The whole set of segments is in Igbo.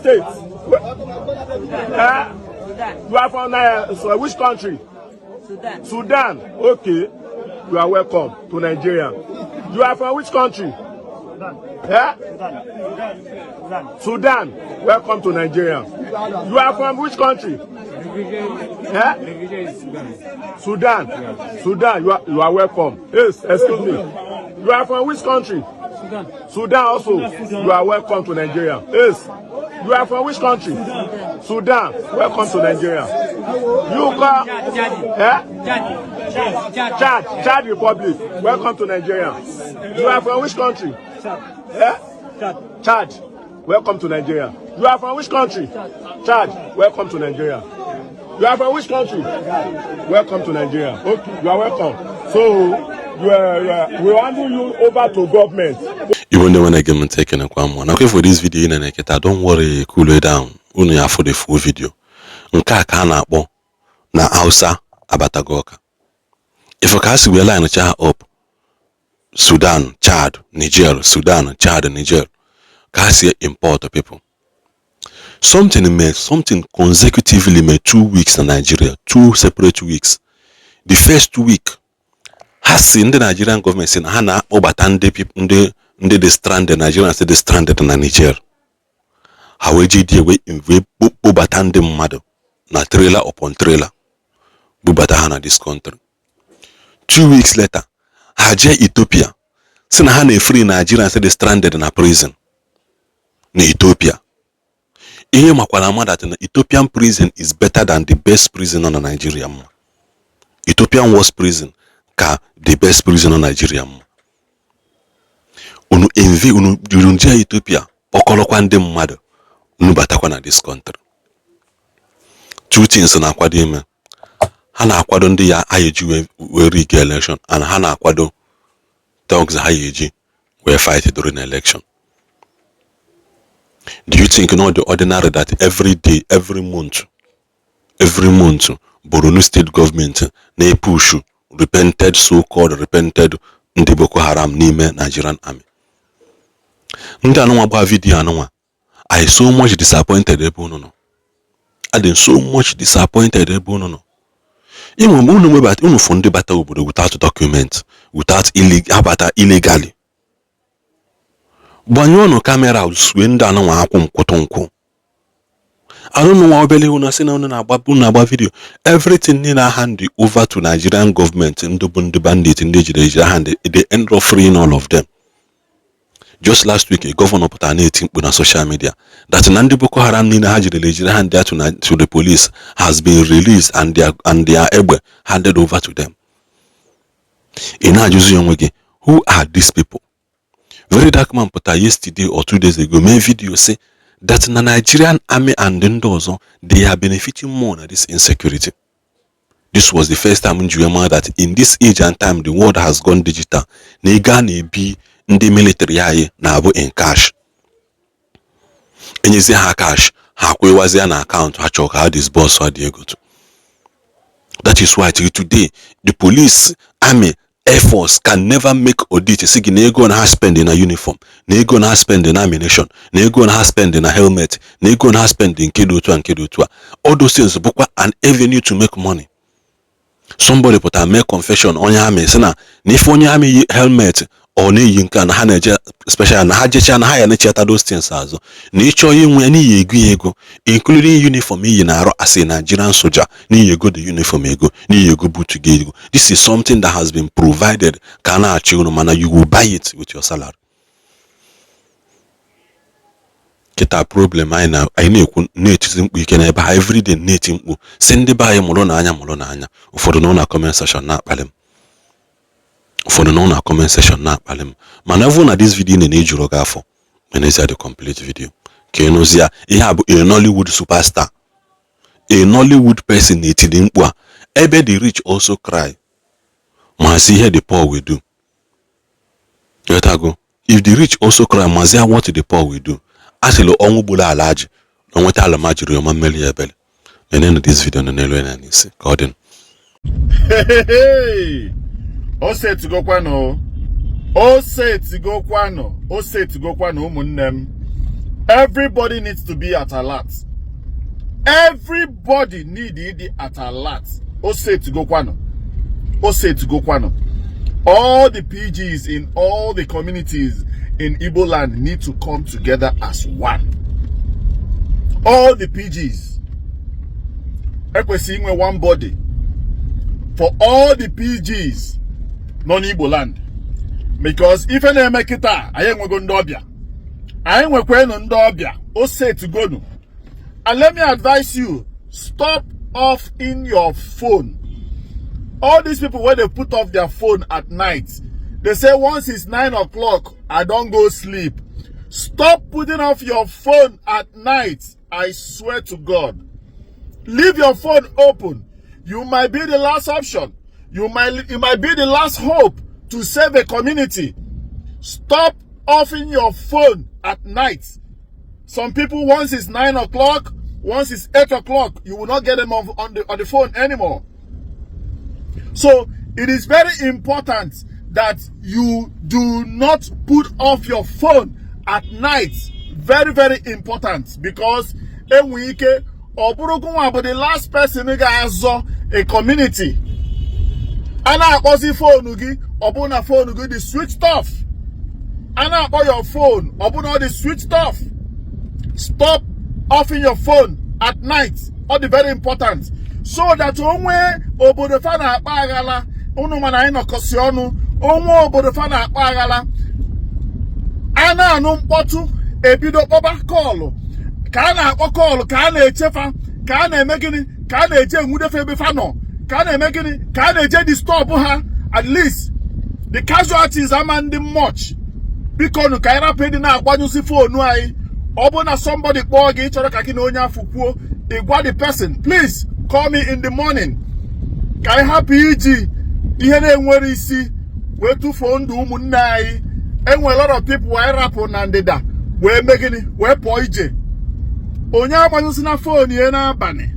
state? Eh? You are from so which country? Sudan. Sudan. Okay. You are welcome to Nigeria. You are from which country? Eh? Sudan. Welcome to Nigeria. You are from which country? Eh? Sudan. Sudan. You are welcome. Yes, excuse me. You are from which country? Sudan. Sudan also. You are welcome to Nigeria. Yes. You are from which country? Sudan. Welcome to Nigeria. You call Chad. Eh? Chad. Chad. Chad, Chad Republic. Welcome to Nigeria. You are from which country? Eh? Chad. Chad. Welcome to Nigeria. You are from which country? Chad. Welcome to Nigeria. You are from which country? Welcome to Nigeria. Okay, you are welcome. So we handle you over to government. Igbo ndị nwe na-ege m ntị, ekenekwa m. Nakwa for this video ị na-eketa, don't worry, cool it down. Unu ya for the full video. Nke a ka a na-akpọ na Hausa abatago ọka. Ifo ka ha si wee line cha up Sudan, Chad, Niger, Sudan, Chad, Niger, ka ha si import people. Something mee, something consecutively mee 2 weeks na Nigeria, two separate weeks. The first week, ha si ndị Nigerian gọọmenti si na ha na-akpọbata ndị dị stranded, Nigerians dị stranded na Niger. Ha wee jide wee kpọbata ndị mmadụ na trailer upon trailer, bubata ha na this country. 2 weeks later, ha jee Ethiopia, si na ha na-efree Nigerians dị stranded na prison na Ethiopia. Ihe makwara ama that na Ethiopian prison is better than the best prison nọ na Nigeria mma. Ethiopian worst prison ka the best prison nọ na Nigeria mma. Unu envy unu juru nje Ethiopia, kpọkọrọkwa ndị mmadụ, unu batakwa na this country. Two things na-akwado ime. Ha na-akwado ndị ya ha eji wee rig election, and ha na-akwado thugs ha eji wee fight during election. Do you think not the ordinary that every day, every month, every month, Borno State government na-epushu repented, so-called repented ndị Boko Haram n'ime Nigerian Army? Ndị anụnwa gba video anụnwa, I so much disappointed ebe unu nọ. I so much disappointed ebe unu nọ. Inwe mgbe unu webata unu fụ ndị bata obodo without document, without abata illegally. Gbanyụọnụ camera, sue ndị anụnwa akwụ nkwụtụ nkwụ. Anụnụ nwa obele ihu na sị na unu na-agba video. Everything niile hand over to Nigerian government. Ndị bụ ndị bandit, ndị ejide ejide, hand they end up freeing all of them. Just last week, a governor pụtara na-eti mkpu na social media that na ndị Boko Haram niile ha jidere ejide hand to the police has been released and their egbe handed over to them. Ị na-ajụzi onwe gị, who are these people? Very Dark Man pụtara yesterday or 2 days ago mee video say that na Nigerian Army and ndị ọzọ, they are benefiting more na this insecurity. This was the first time m ji wee mara that in this age and time the world has gone digital, na ego a na-ebi ndị military anyị na-abụ in cash. Enyezie ha cash, ha akwụwazie na akaụntụ ha chọrọ ka ha disburse ha dị ego to. That is why till today the police, army, air force can never make audit si gị na ego na ha spend na uniform, na ego na ha spend na ammunition, na ego na ha spend na helmet, na ego na ha spend nke dị otu a, nke dị otu a. All those things bụkwa an avenue to make money. Somebody pụtara mee confession, onye army, sị na ife onye army yi helmet, ọ na-eyi nke a na ha na-eje special, na ha jechaa na ha ya na-echeta those things azụ, na ịchọọ inwe ya n'iyi ego ya ego, including uniform iyi na-arụ as a Nigerian soldier, n'iyi ego the uniform ego, n'iyi ego boot gị ego. This is something that has been provided ka a na-achị unu, mana you will buy it with your salary. Kịta problem anyị na anyị na-ekwu, na-etiti mkpu ike n'ebe ha everyday, na-eti mkpu si ndị be anyị mụrụ n'anya, mụrụ n'anya. Ụfọdụ nọ na comment section na-akpali m, ụfọdụ nọ na comment section na-akpali m. Mana ọ bụrụ na this video na-ejuru gị afọ, menezie the complete video ka ị nụzie ihe a bụ a Nollywood superstar, a Nollywood person na-etiri mkpu a. Ebe the rich also cry, mazi ihe the poor will do. Ghọtago? If the rich also cry, mazi what the poor will do. A sịrị ọnwụ gburu ala ji na nweta ala ma jiri ọma mmeri ya ebele. Nenenu this video nọ n'elu ya n'isi ka ọ dị. Hey! O setigokwanụ, o setigokwanụ, o setigokwanụ, ụmụnne m. Everybody needs to be at alert. Everybody need ịdị at alert. O setugokwanụ, o setugokwanụ. All the PGs in all the communities in Igbo land need to come together as one. All the PGs ekwesịghị inwe one body for all the PGs nọ n'Igbo land, because ife na-eme kịta, anyị enwego ndị ọbịa, anyị nwekwanụ ndị ọbịa. O setugonu. And let me advise you, stop off in your phone. All these people wey dey put off their phone at night, they say, "Once it's 9 o'clock, I don go sleep." Stop putting off your phone at night. I swear to God, leave your phone open. You might be the last option. You might be the last hope to save a community. Stop offing your phone at night. Some people, once it's 9 o'clock, once it's 8 o'clock, you will not get them on the phone anymore. So it is very important that you do not put off your phone at night. Very, very important, because enwe ike ọ bụrụ gụnwa bụ the last person ga-azọ a community. A na-akpọzi phone gị, ọ bụrụ na phone gị dị switched off. A na-akpọ your phone, ọ bụrụ na ọ dị switched off. Stop offing your phone at night. Ọ dị very important so that onwe obodo fa na-akpa aghala unu, mana anyị nọkọsi ọnụ onwe obodo fa na-akpa aghala, a na-anụ mkpọtụ, ebido kpọba call. Ka a na-akpọ call, ka a na-echefa, ka a na-eme gịnị, ka a na-eje enwudefe ebe fa nọ, ka a na-eme gịnị, ka a na-eje disturb ha. At least the casualties ama ndị much. Biko nụ, ka anyị rapụ ịdị na-agbanyụsị phone anyị. Ọ bụrụ na somebody kpọọ gị, chọrọ ka gị na onye afọ kwuo, ị gwa the person, "Please call me in the morning." Ka anyị hapụ iji ihe na-enwere isi wee tụfuo ndụ ụmụnne anyị. Enwere lot of people anyị rapụ na ndịda wee mee gịnị, wee pụọ ije. Onye agbanyụsị na phone ya n'abalị,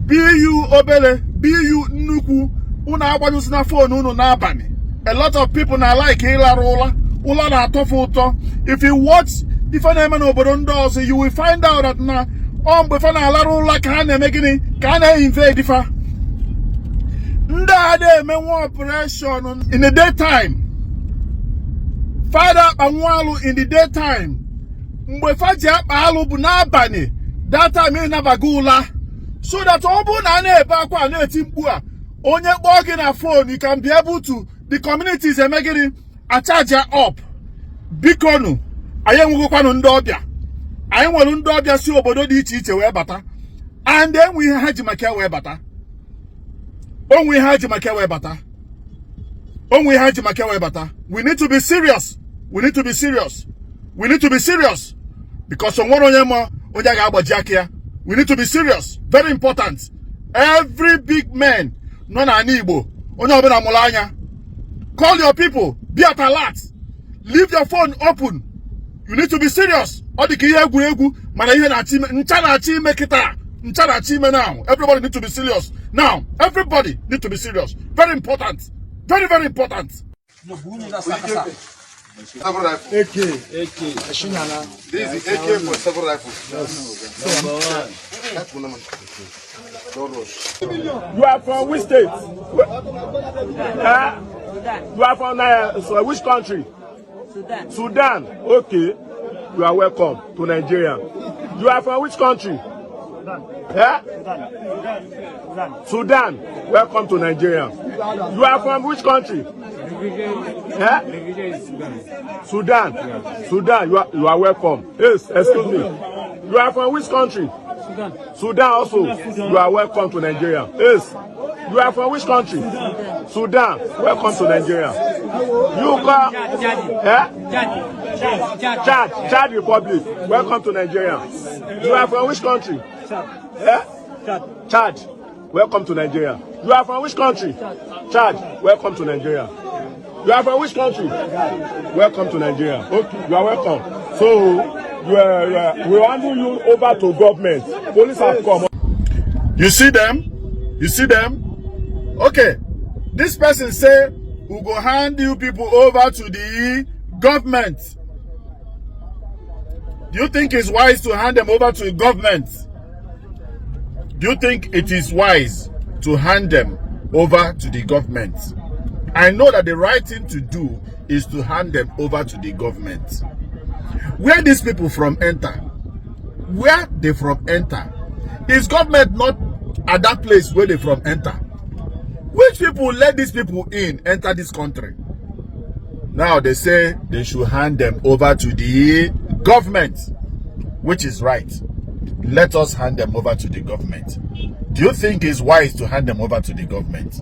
bu obere bu nnukwu, unu agbanyụsị na phone unu n'abalị. A lot of people na like ịlarụ ụla, ụla na-atọfe ụtọ. If you watch ife na-eme n'obodo ndị ọzọ, you will find out that na ọ mgbe fa na-alarụ ụla ka ha na-eme gịnị, ka a na-invade fa. Ndị a na-eme nwa operation in the daytime, fada akpa nwa alụ in the daytime. Mgbe fa ji akpa alụ bụ n'abalị, that time ịnabago ụla, so that ọ bụrụ na a na-ebe akwa, a na-eti mkpu, a onye kpọọ gị na phone, you can be able to the communities eme gịnị, acharge up. Bikonu, anyị enwegokwanụ ndị ọbịa. Anyị nwere ndị ọbịa si obodo dị iche iche wee bata, and enwe ihe ha ji maka ya wee bata. Onwe ihe ha ji maka ya wee bata. Onwe ihe ha ji maka ya wee bata. We need to be serious. We need to be serious. We need to be serious, because onwere onye ma onye ga-agbaji aka ya. We need to be serious. Very important. Every big man nọ n'ala Igbo, onye ọbụla mụrụ anya. Call your people. Be at alert. Leave your phone open. You need to be serious. Ọ dị ka ihe egwuregwu, mana ihe na-achọ ime, ncha na-achọ ime kịta, ncha na-achọ ime now. Everybody need to be serious now. Everybody need to be serious. Very important. Very, very important. Seven rifle. AK. AK. This is AK-47 rifle. Rifle number. Don't rush. You are from which state? You are from so which country? Sudan. Sudan. Okay. You are welcome to Nigeria. You are from which country? Yeah? Sudan. Welcome to Nigeria. You are from which country? Yeah? Sudan. Sudan. You are welcome. Yes, excuse me. You are from which country? Sudan. Sudan also. You are welcome to Nigeria. Yes. You are from which country? Sudan. Welcome to Nigeria. You call Chad. Eh? Chad. Chad. Chad. Chad. Chad Republic. Welcome to Nigeria. You are from which country? Chad. Eh? Chad. Chad. Welcome to Nigeria. You are from which country? Chad. Welcome to Nigeria. You are from which country? Welcome to Nigeria. Okay, you are welcome. So, we handle you over to government. Police have come. You see them? You see them? Okay. This person say, "We go hand you people over to the government." Do you think it's wise to hand them over to the government? Do you think it is wise to hand them over to the government? I know that the right thing to do is to hand them over to the government. Where these people from enter? Where they from enter? Is government not at that place where they from enter? Which people let these people in enter this country? Now they say they should hand them over to the government, which is right. Let us hand them over to the government. Do you think it's wise to hand them over to the government?